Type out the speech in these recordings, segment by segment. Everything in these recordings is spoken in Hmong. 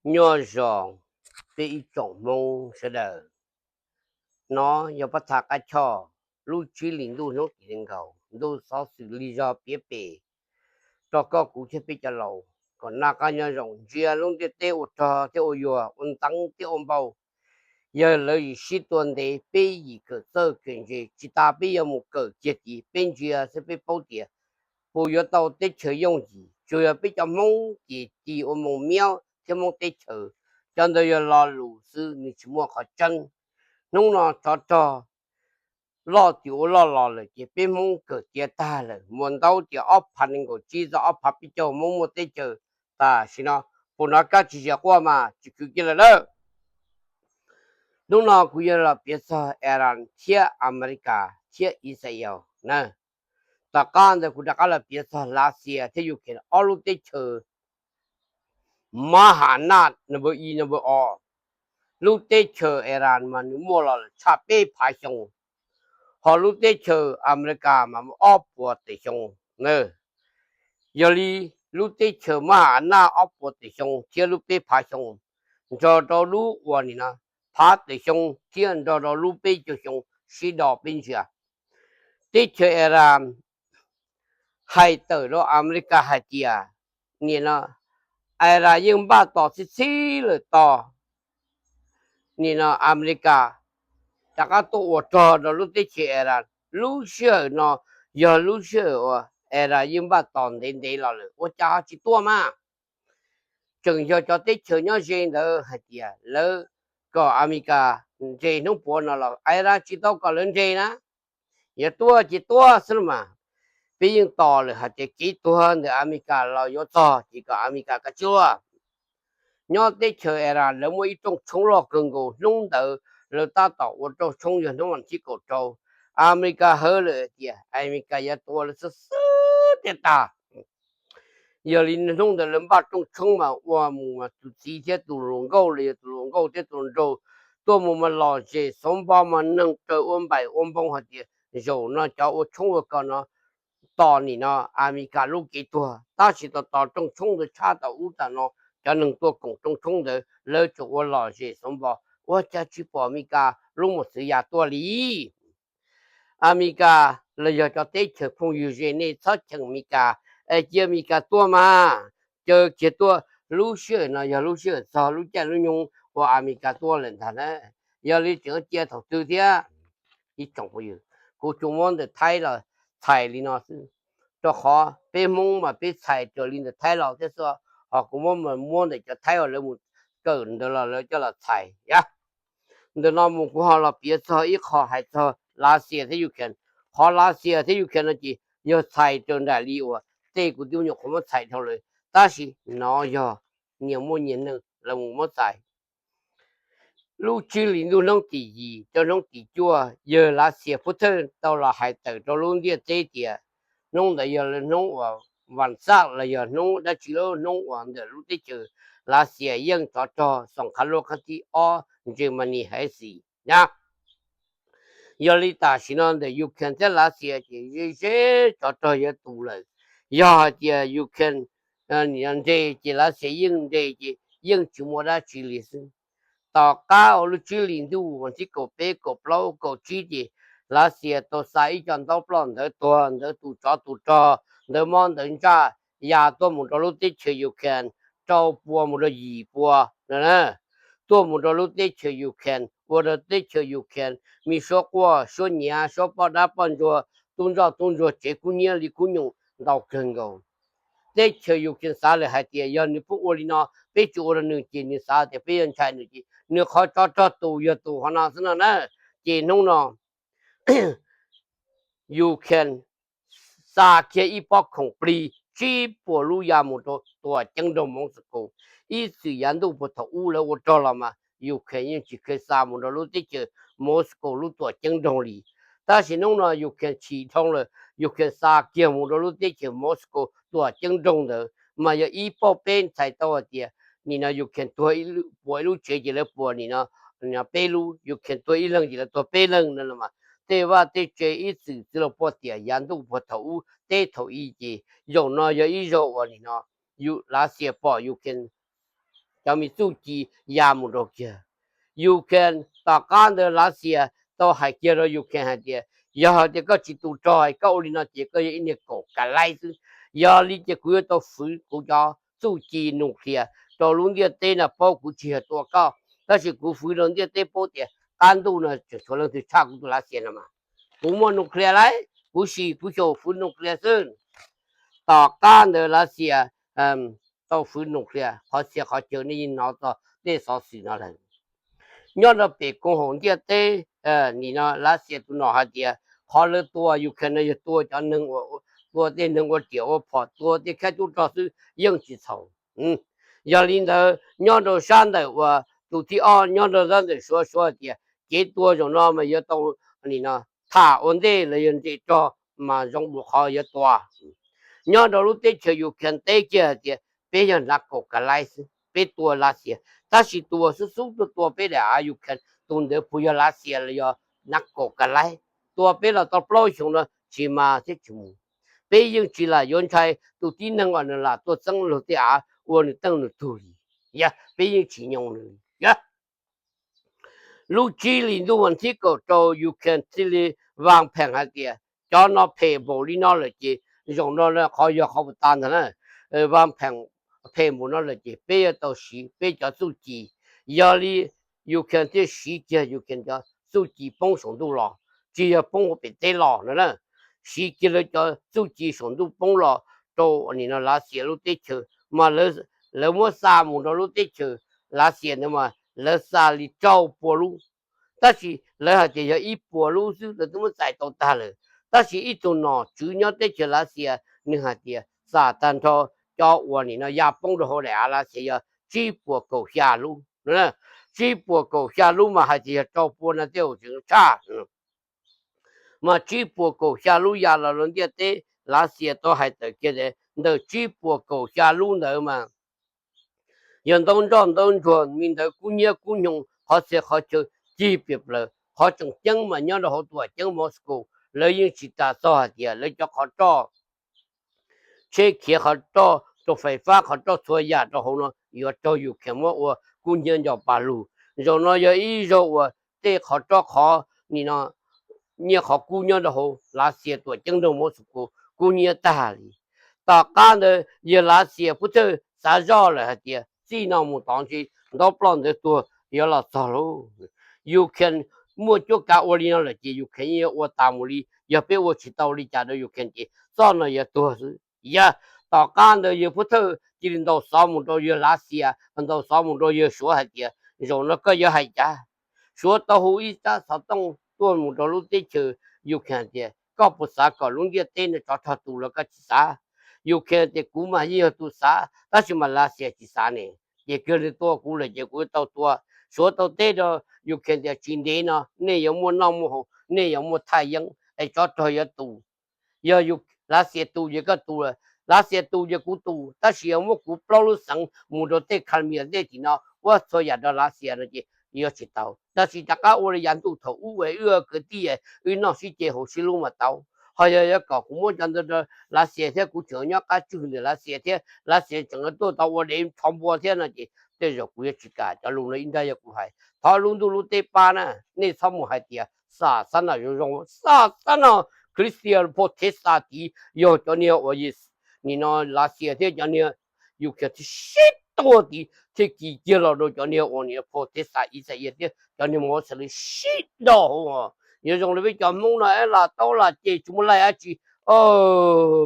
Nyob zoo peb ib tsoom Hmoob sawv daws. No yog pab thaj qab choj lub tsib hlis ntuj hnub tim nees nkaum, ntuj xov xwm lig zog piav pem rau koj kuv thiab peb cov laus kom noj qab nyob zoo, ntsia lub ntiaj teb ua rog thiab ua yuag, ua nteev thiab ua npau. Yawg lawv yim sib tua ntev, peb yim kawm txawj kawm ntse, tsis tas peb yuav mus kawm kiag tid, peb ntsia xwb peb paub tias puas yuav tau teb chaws yooj yim. Tsuas yog peb cov Hmoob ces tig ua moos miab thiab Hmoob teb chaws, cov ntawd yog lo lus xwb, nws tsis muaj qhov tseeb. Hnub no tsov rog loj tim ua loj los lawm ces peb Hmoob kawm tiav tag lawm, muas ntaub tias ob phav nees nkaum tsib txog ob phav peb caug Hmoob muaj teb chaws. Tam sim no puas hnov kab tsis zias quaj mas tsis khwv kiag lawm lawm. Hnub no kuv yuav los piav txog Iran thiab Amelikas thiab Israel na. Tom qab ntawd kuv rov qab los piav txog Lav Xias thiab Ukraine, ob lub teb chaws mab ham naj number ib number ob. Lub teb chaws Iran mas nws muaj los lawm tshaj peb phav xyoo, ho lub teb chaws Amelikas mas muaj ob puas tawm xyoo. Yog li lub teb chaws mab ham naj ob puas tawm xyoo thiab lub peb phav xyoo, nrog rau lub uas nim no phav tawm xyoo thiab nrog rau lub peb caug xyoo sib do peb ntsia. Teb chaws Iran hais tawm rau Amelikas hais tias nim no Iran yeej npaj tos txhij txhij lawm tos nim no Amelikas rov qab tuaj ua rog rau lub teb chaws Iran. Lub sij hawm no yog lub sij hawm uas Iran yeej npaj tos ntev ntev los lawm, ua cas ho tsis tuaj mas? Tseem yog cov teb chaws nyob ze ntawd hais tias lawv kom Amelikas nres hnub puav no los Iran tsis tau kom lawv nres na. Yuav tuaj ces tuaj xwb los mas. Peb yeej tos lawm hais tias kev tuag ntawm Amelikas los yuav txog ces kom Amelikas kav tsij tuaj. Nyob teb chaws Iran lawv muaj ib rooj tshoob loj kawg nkaus, hnub ntawd lawv tab tom ua rooj tshoob yog hnub vas thib kaum rau. Amelikas hawv lawm hais tias Amelikas yuav tua lawv xwb xwb tiag tag. Yog li hnub ntawd lawv npaj rooj tshoob mas ua mus mas tus txiv thiab tus hluas nkauj los yog tus hluas nkauj thiab tus hluas nraug tuaj mus mas lom zem xov npo mas neeg raws ua npaim ua npoo hais tias zaum no cov ua tshoob ua kos no tos nim no Amelikas lub kev tuag, tab sis tos tos rooj tshoob ntawd tshab tau ub tau no, cov neeg tuaj koom rooj tshoob ntawd lawv tsuas ua lom zem xov npo, ua cas tsis pom Amelikas lub mos txwv yas tuaj li. Amelikas los yog cov teb chaws phooj ywg ze, nej txhob cheem Amelikas, cia Amelikas tuaj mas, caw kiag tuaj. Lub sij hawm no yog lub sij hawm txog lub caij lub nyoog uas Amelikas tuaj lawm ntag na. Yog li tseem cia thaum twg thiab? Ib tsoom phooj ywg, kuv tsuas muab ntawm Thaib los txhais li no xwb, rau qhov peb Hmoob mas peb txhais raws li ntawm Thaib los thiab xwb, ho kuv muab muab ntawm cov Thaib uas lawv mus kawm ntawd los lawv coj los txhais. Ntawm no mus kuv ho los piav txog ib qho hais txog Lav Xias thiab Ukraine. Qhov Lav Xias thiab Ukraine no ces yog txhais raws nraim li uas tej kuv tij nyuam qhuav muab txhais dhau lawm, tab sis no yog nyias muaj nyias neeg los mus muab txhais. Lub tsib hlis ntuj hnub tim yim rau hnub tim cuaj, yawg Lav Xias Putin tau los hais tawm rau lub ntiaj teb tias hnub ntawd yog hnub uas vas xaj los yog hnub dab tsi, lub hnub uas ntawm lub teb chaws Lav Xias yeej tsov rog xoom qhov lub qhov thib ob Germany hais xis na. Yog li tam sim no ntawm Ukraine thiab Lav Xias ces ze ze tsov rog yuav tus lawm. Yog hais tias Ukraine nres ces Lav Xias yeej nres ces yeej tsis muaj dab tsi li xwb. Tom qab uas lub tsib hlis ntuj vas thib kaum peb, kaum plaub, kaum tsib ces Lav Xias tau xa ib co ntaub ploj ntawd tuag ntawd tus tsov tus rog ntawd mob ntawd ntsaj ya tuaj mus rau lub teb chaws Ukraine rau pua mus rau yim pua no na. Tuaj mus rau lub teb chaws Ukraine ua rau teb chaws Ukraine me suab quaj suab nyiav, suab poj dab poj ntsuag, tub ntsoj tub ntsuag, tsev kub hnyiab li kub nyoos ntau kawg nkaus. Teb chaws Ukraine xav lawm hais tias yog nws pheej ua li no peb tsis ua rau nws ces nws xav tias peb yuav ntshai nws ces nws qhov tsov rog tus yog tus qhov no xwb no na. Ces hnub no Ukraine xa kiag ib pob khoom plig tsib puas lub ya mus rau tuam ceeb nroog Moscow. Ib txwm yav ntuj puag thaum ub lawv ua rog los mas Ukraine yeej tsis kheev xa mus rau lub teb chaws Moscow lub tuam ceeb nroog li. Tab sis hnub no Ukraine chim dhau lawm, Ukraine xa kiag mus rau lub teb chaws Moscow tuam ceeb nroog ntawd mas yog ib pauj peb ntxhais tau hais tias nim no Ukraine tuag puas ib lub tsev ces lawv puas nim no peb lub, Ukraine tuag ib leeg ces lawv tuag peb leeg no mas. Tej vaj tej tsev ib txwm txwv los puag tiam yav ntuj puag thaum ub teb thaum i ces zaum no yog ib zaug uas nim no Lav Xias pom Ukraine cov me txuj ci ya mus rau kiag Ukraine. Tom qab ntawd Lav Xias tau hais kiag rau Ukraine hais tias, yog hais tias koj tsis tu rog, koj ua li no ces koj yog ib niag kaum ka laib xwb. Yog li ces kuv yuav tau fwv kuv cov txuj ci nuclear rau lub ntiaj teb no paub kuv tsis yog tua koj, tab sis kuv fwv rau ntiaj teb paub tias qab ntuj no tseem tshuav leej twg tshaj kuv tus Lav Xias no mas. Kuv muaj nuclear lauj, kuv sim kuv xyaum fwv nuclear xwb. Tom qab ntawd Lav Xias tau fwv nuclear, qhov txhia qhov chaw nej yeej hnov txog tej xov xwm no lawm. Nyob rau pem koom haum ntiaj teb, nim no Lav Xias tus nom hais tias qhov lawv tua Ukraine no yog tua cov neeg, tua tej neeg ua riam ua phom, tua tej khaib tub rog xwb yeej tsis txhaum. Yog li ntawd nyob rau sab ntawm uas tus thib ob nyob rau sab ntawm Suav, Suav hais tias kev tua zaum no mas yuav tau nim no tham ua ntej los yog nres rog mas zoo dua qhov yuav tua. Nyob rau lub teb chaws Ukraine teb kiag hais tias peb yog hnav kaum ka laib xwb, peb tua Lav Xias, tab sis tua xub xub tuaj tua peb daim av Ukraine tus ntawd puas yog Lav Xias los yog hnav kaum ka laib? Tua peb los tau plaub xyoo no tsis mas thiab tsis mus. Peb yeej tsis lam yuav ntshai tus tib neeg uas nws lam tuaj txeeb luag tej av ua nws teej nws tug li. Yog peb yeej tsis nyoo nws li. Yog lub tsib hlis ntuj vas thib kaum rau Ukraine thiaj li vaj pheem hais tias cov no phem npaum li no lawm ces zaum no qhov yog qhov puas tas ntag na, vaj pheem phem npaum no lawm ces peb yuav tau siv peb cov txuj ci. Yog li Ukraine thiaj siv kiag Ukraine cov txuj ci poob saum ntuj los, tsis yog poob hauv pem teb los no na, siv kiag lawv cov txuj ci saum ntuj poob los rau nim no Lav Xias lub teb chaws mas lawv muab xa mus rau lub teb chaws Lav Xias ntawd mas lawv xa li rau pua lub. Tab sis lawv hais tias yog ib puas lub xwb, lawv twb muab txais tau tag lawm. Tab sis ib tug nom tswv nyob teb chaws Lav Xias nws hais tias xa tag nrho cov uas nim no ya poob rau hauv daim av Lav Xias yog tsib puas kaum xya lub. Tsib puas kaum xya lub mas hais tias yog rau pua no tej uas tseem tshaj. Mas tsib puas kaum xya lub ya los rau ntiaj teb, Lav Xias tau hais tawm kiag tias ntawm tsib puas kaum xya lub ntawd mas yog ntaub nroj ntaub ntsuag, me ntawv kub hnyiab kub nyoog, qhov txhia qhov chaw cig piam plaws. Qhov tseem ceeb mas nyob rau hauv tuam ceeb Moscow, lawv yeej tsis tas txog hais tias lawv cov qhov roj tsheb khiav, qhov roj rau fais fab, qhov roj txhua yam rau hauv no yuav raug Ukraine muab ua kub hnyiab nco pa lug. Zaum no yog ib zaug uas tej qhov roj qhov nim no nyiaj qhov kub nyob rau hauv Lav Xias tuam ceeb nroog Moscow kub hnyiab tag li. Tom qab ntawd yawg Lav Xias pub thawj xav zoj lawm hais tias txij no mus tod ntshe ntaub ploj ntawv tuag yuav los txog lauj. Ukraine muaj cuab kav ua li no lawm ces Ukraine yeej yuav ua tas mus li. Yog peb ua tsis tau li cas rau Ukraine ces txoj no yuav tuag xwb. Yog tom qab ntawd yawg pub thawj cia li ntaus xov mus rau yawg Lav Xias, ntaus xov mus rau yawg Suav hais tias zaum no koj yuav hais cas? Suav tau hu ib tsab xov tooj tuaj mus rau lub teb chaws Ukraine tias koj puas xav kom lub ntiaj teb no tsov rog tu los koj tsis xav? Ukraine tias kuv mas yeej yog tus xav, tab sis mas Lav Xias tsis xav ne. Ces kiag li tua kuv lawm ces kuv yuav tau tua. Suav tau teb rau Ukraine tias tsis ntev no nej yuav muaj noj muaj haus, nej yuav muaj thaj yeeb es tsov rog yuav tu. Yog Lav Xias tu ces koj tu, Lav Xias tu ces kuv tu, tab sis yog muab kuv plaub lub xeev mus rau tej Crimea tej tim no ua txhua yam rau Lav Xias no ces yuav tsis tau. Tab sis rov qab ua li yav ntuj thaum ub es wb kwv tij wb noj sib ce haus sib hlub mas tau. Ho yog yuav kom kuv muab cov ntawd rau Lav Xias thiab kuv tseem nyob qab tswj ntawm Lav Xias thiab Lav Xias tseem tuaj tau ua dev tsho npua thiab no ces tej zaum kuv yuav tsis kam. Cov lus no ib nrab yog kuv hais. Thov lub ntuj lub teb pab na, nej txhob mus hais tias xa xab na zoo zoo, xa xab na Christian Protestant tid yog cov niag uas nim no Lav Xias thiab cov niag Ukraine thiaj sib tuaj tid thiaj kis kiag los rau cov niag uas nim no Protestant Israel thiab cov niag Muslim sib nrauj hauv. Yuav zoo li peb cov Hmoob no lam taub lam ceg tsis muaj laij dab tsi,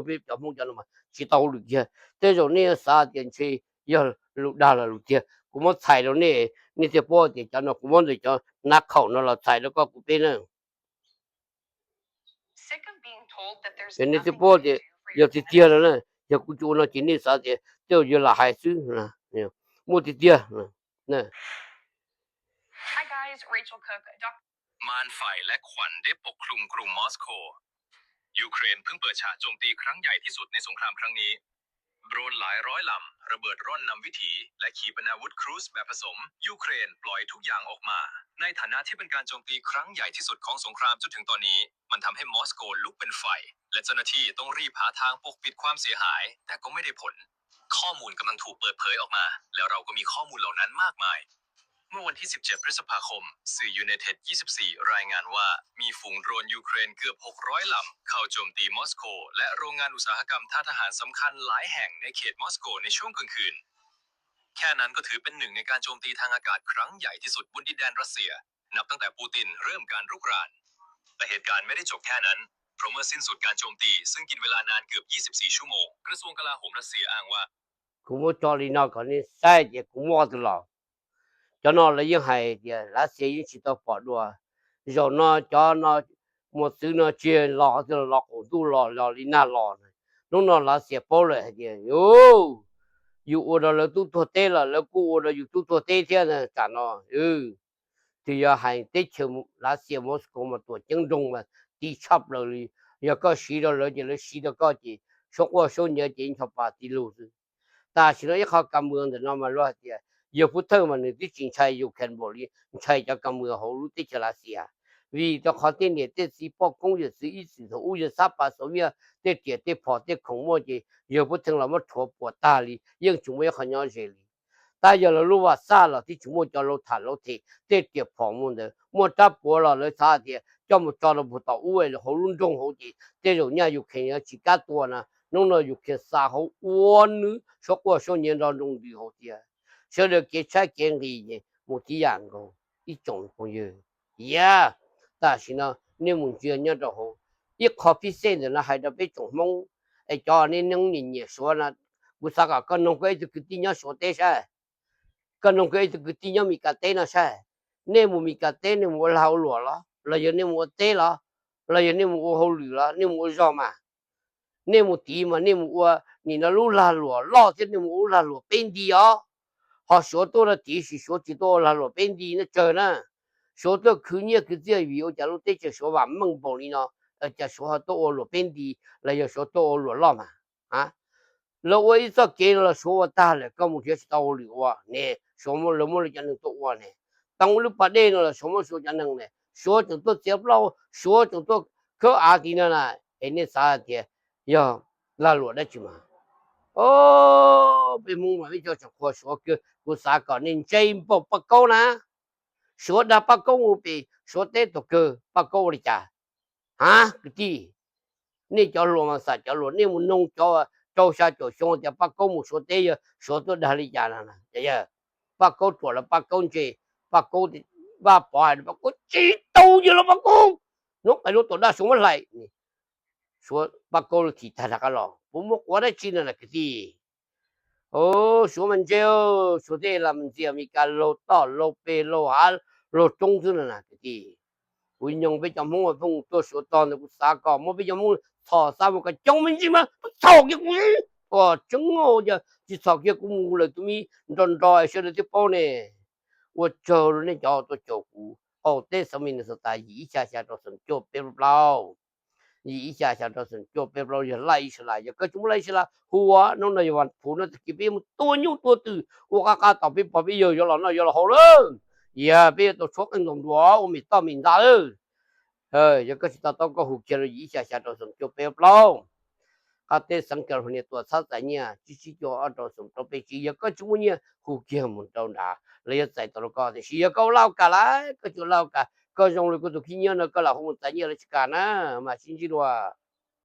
peb cov Hmoob cov no mas tsis tau hauj lwm kiag. Tej zaum nej xav tias ntshe yog lus dag los lus tiag, kuv muab txhais rau nej, nej thiaj paub tias cov no kuv muab ntawm cov nab khaum no los txhais rau koj kuv peb na. Ces nej thiaj paub tias yog tiag tiag no na, yog kuv tsis ua no ces nej xav tias tej zaum yog lam hais xwb. Muaj tiag tiag. มารฝ่ายและควันได้ปกคลุมกรุงมอสโก ยูเครนเพิ่งเปิดฉากโจมตีครั้งใหญ่ที่สุดในสงครามครั้งนี้ โดรนหลายร้อยลำ ระเบิดร่อนนำวิถี และขีปนาวุธครูซแบบผสม ยูเครนปล่อยทุกอย่างออกมา ในฐานะที่เป็นการโจมตีครั้งใหญ่ที่สุดของสงครามจนถึงตอนนี้ มันทำให้มอสโกลุกเป็นไฟ และเจ้าหน้าที่ต้องรีบหาทางปกปิดความเสียหาย แต่ก็ไม่ได้ผล ข้อมูลกำลังถูกเปิดเผยออกมา แล้วเราก็มีข้อมูลเหล่านั้นมากมาย เมื่อวันที่ สิบเจ็ด พฤษภาคม สื่อ United ยี่สิบสี่ รายงานว่า มีฝูงโดรนยูเครนเกือบ หกร้อย ลำ เข้าโจมตีมอสโก และโรงงานอุตสาหกรรมท่าทหารสำคัญหลายแห่งในเขตมอสโกในช่วงกลางคืน แค่นั้นก็ถือเป็นหนึ่งในการโจมตีทางอากาศครั้งใหญ่ที่สุดบนดินแดนรัสเซีย นับตั้งแต่ปูตินเริ่มการรุกราน แต่เหตุการณ์ไม่ได้จบแค่นั้น เพราะเมื่อสิ้นสุดการโจมตีซึ่งกินเวลานานเกือบ ยี่สิบสี่ ชั่วโมง กระทรวงกลาโหมรัสเซียอ้างว่า Kuv muab tso li no kom nej saib tias kuv muab qhov twg los. Cov no lawv yeej hais tias Lav Xias yeej tsis tau pom dua. Zaum no cov no, mos txwv no tsis los qhov twg los, los qaum ntuj los, los li nag los. Hnub no Lav Xias paub lawm hais tias yus ua rau lawv tub tuag teb los lawv kuj ua rau yus tub tuag teb thiab tam no. Twb yog hais teb chaws Lav Xias Moscow mas tuam ceeb nroog mas ti tshaj plaws li. Yog koj siv rau lawv ces lawv siv rau koj ces suab quaj suab nyiav ces ncho pas ti lug xwb. Tam sim no ib qho ka mws ntawm no mas luag hais tias yawg Putin mas nws twb tsis ntshai Ukraine npaum li ntshai cov ka mws hauv lub teb chaws Lav Xias. Vim rau qhov tej niam tej txiv poj koob yawm txwv ib txwm thaum ub yawg Xab Pas Xov Viaj tej riam tej phom tej khoom muaj ces yawg Putin los muab rhuav puas tag li, yeej tsis muaj ib qho nyob ze li. Tab yog lawv lub vaj xaj los twb tsis muaj cov lauj tham lauj them, tej riam phom muaj ntawd, muaj rab puav los lawv xav tias coj mus tso rau puag tom ub hauv lub nroog hauv ces tej zaum nyaj Ukraine tsis kam tua na. Hnub no Ukraine xa hauv ua nws suab quaj suab nyiav nrov nroo ntws hauv tiag. Sawv daws kev tshaib kev nqhis mus tib yam nkaus ib tsoom phooj ywg. Yog tam sim no nej mus ntsia nyob rau hauv ib qho phib xej ntawm no hais rau peb tsoom Hmoob, es cov nej neeg nyiam nyiam Suav no, kuv xav kom koj noog koj ib tug kwv tij nyob Suav teb saib, koj noog koj ib tug kwv tij nyob Mes Kas teb no saib, nej mus Mes Kas teb nej mus ua lag ua luam los, los yog nej mus ua teb los, los yog nej mus ua hauj lwm los, nej mus ua zog mas, nej mus tid mas nej mus ua nim no lub lag luam loj thiab nej mus ua lub lag luam peb nti os. Ho Suav tuaj no tid sis Suav tsis tuaj ua lag luam peb nti no tsawg na. Suav tuaj khwv nyiaj khwv txiaj vim ua cas lub teb chaws Suav vam meej npaum li no, cas Suav ho tuaj ua luam peb nti, los yog Suav tuaj ua luam loj mas. Lawv ua ib txoj kev no los Suav ua tag lawm, koj mus nrhiav tsis tau hauj lwm ua ne, Suav lawv muab lawv cov neeg tuaj ua ne. Tau lub pas dej no los Suav muab Suav cov neeg ne, Suav tseem tuaj txiav plaub, Suav tseem tuaj khawb av tid no na. Es nej xav tias yog lag luam dab tsi mas? O, peb Hmoob mas peb cov tseem qhuas Suav kawg, kuv xav kom nej ntse npaum Paj Kaub na. Suav dag Paj Kaub mus pem Suav teb tog kawg, Paj Kaub ua li cas? Ha, kwv tij, nej cov hluas mas xam cov hluas, nej mus noog cov rau xya caum xyoo tias Paj Kaub mus Suav teb yog Suav tuaj dag li cas na. Paj Kaub ruam los Paj Kaub ntse, Paj Kaub, Vaj Pov hais Paj Kaub tsis tau yog los Paj Kaub, hnub qais hnub tuam daj Suav muab hlais. Suav Paj Kaub lub thim tag rov qab los, puas muaj quav dab tsi no na kwv tij? Suav mas ntse, Suav tej las mas ntxias Mes Kas laug toj laug pes laug hav laug roob xwb no na kwv tij. Kuv nyoog peb cov Hmoob pheej tuaj Suav tog ntawd kuv xav kom muab peb cov Hmoob txhom xav mus kom coob me ntsis mas txhom kiag kuv. Ua tseeb, yog tsis txhom kiag kuv mus lawm tus me nro nro sawv daws thiaj paub ne. Ua tsaug rau nej cov tuaj caum kuv hauv teb xeev Minnesota yim ib xya xya rau xoom cuaj peb plaub. Yim ib xya xya rau xoom cuaj peb plaub, yog laj ib sab las, yog koj tsis muaj laj ib sab las hu ua hnub no yog vas phuv no tag kis peb yuav mus tua nyuj tua twm ua qab qab tos peb pog peb yawg yuav los noj yuav los haus lawm. Yog peb yuav tau tshuab qeej nkaus nruas ua me toj me ntxa lawm. Yog koj tsis to taub koj hu kiag rau yim ib xya xya rau xoom cuaj peb plaub. Qab teb xeev California tuam txhab txais nyiaj tsib tsib cuaj ob rau xoom rau peb tsib, yog koj tsis muaj nyiaj hu kiag mus rau nrad los yuav txais tau rau koj. Tiam sis yog koj ua laj ua kam lawm, koj tsis ua laj ua kam, koj zoo li kuv tus khib nyiab no koj lam hu mus txais nyiaj lawv tsis kam na, mas sib ntsib dua.